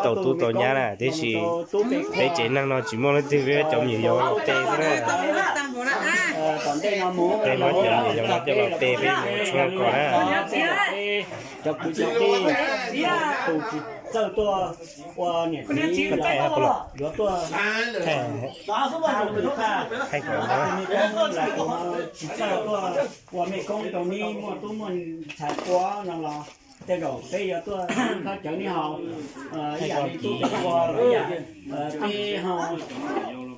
Tau tub tau nyab na, tiam sis peb tsev neeg no tsis muaj leej twg, peb cov me nyuam yaus los pe xwb na. Peb muab cov me nyuam yaus no coj los pe peb mus tshuab kom na. Cov kwv cov tij, tus tsis txawj tuaj ua niam txiv los yuav tuaj, tsis txawj tuaj ua mej koob rau neb muaj tub muaj ntxhais ua no los tej zaum peb yuav tuaj khaub cawv neb haus. Ib yam li tub peb qhua los ib yam, peb ho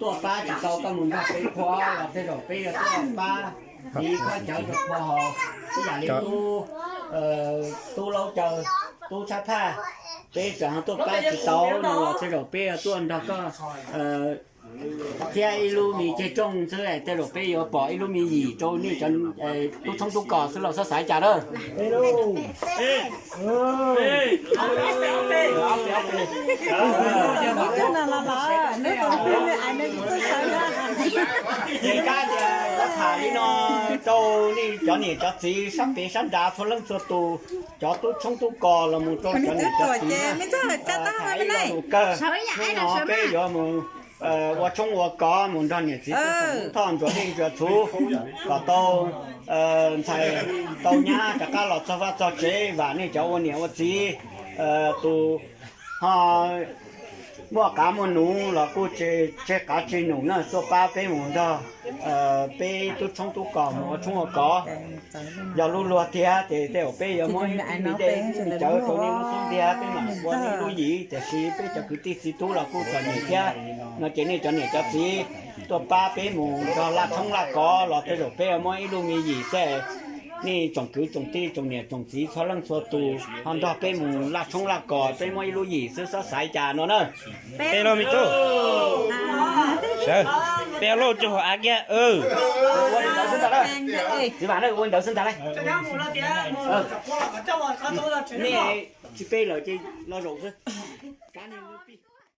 tuaj pab tsis tau koj mus nrog peb qhua los tej zaum peb yuav tuaj pab neb khaub cawv rau qhua haus. Ib yam li tub, tub laub caw, tub tshab phaj, peb tseem ho tuaj pab tsis tau no los tej zaum peb yuav tuaj nrog koj thiab ib lub me ceg rooj xwb, tej zaum peb yuav pom ib lub me yim rau nej cov tub tshoob tub kos xwb los txhob xav cas na. Ces kab tias yuav tham li no rau nej cov niam cov txiv sab pem sab nrad txhua leej txhua tus, cov tub tshoob tub kos los mus rau cov niam cov txiv na. Tham ib lo lus kawg, hnub no peb yuav mus ua tshoob ua kos mus nrog niam txiv tub Thoj ntsuas dej ntsuas txhuv kom tau ntxhais tau nyab rov qab los txog vaj txog tsev, vam nej cov ua niam ua txiv. Tus ho muaj qav muaj num los kuj tseg qav tseg num na, tuaj pab peb mus nrog peb tub tshoob tub kos mus ua tshoob ua kos. Yog lub luag tiag ces tej zaum peb yuav muab ib tug me dej ib tug me cawv rau nej lub xub ntiag, peb mam ua nej lub yim, tiam sis peb cov kwv tij txiv tub los kuj txom nyem thiab no ces nej cov niam cov txiv tuaj pab peb mus nrog laj tshoob laj kos los tej zaum peb yuav muab ib lub me yim xwb. Nej tsoom kwv tsoom tij tsoom niam tsoom txiv txhua leej txhua tus ho nrog peb mus laj tshoob laj kos, peb muab ib lub yim xwb, txhob xav cas no na. Peb lauj me tub, sawv, peb lauj coj hauv av kiag. Ua li ntawd xwb ntag, txiv Vam, ua li ntawd xwb ntag lauj. Nej tsis pe lawm ces los zaum xwb.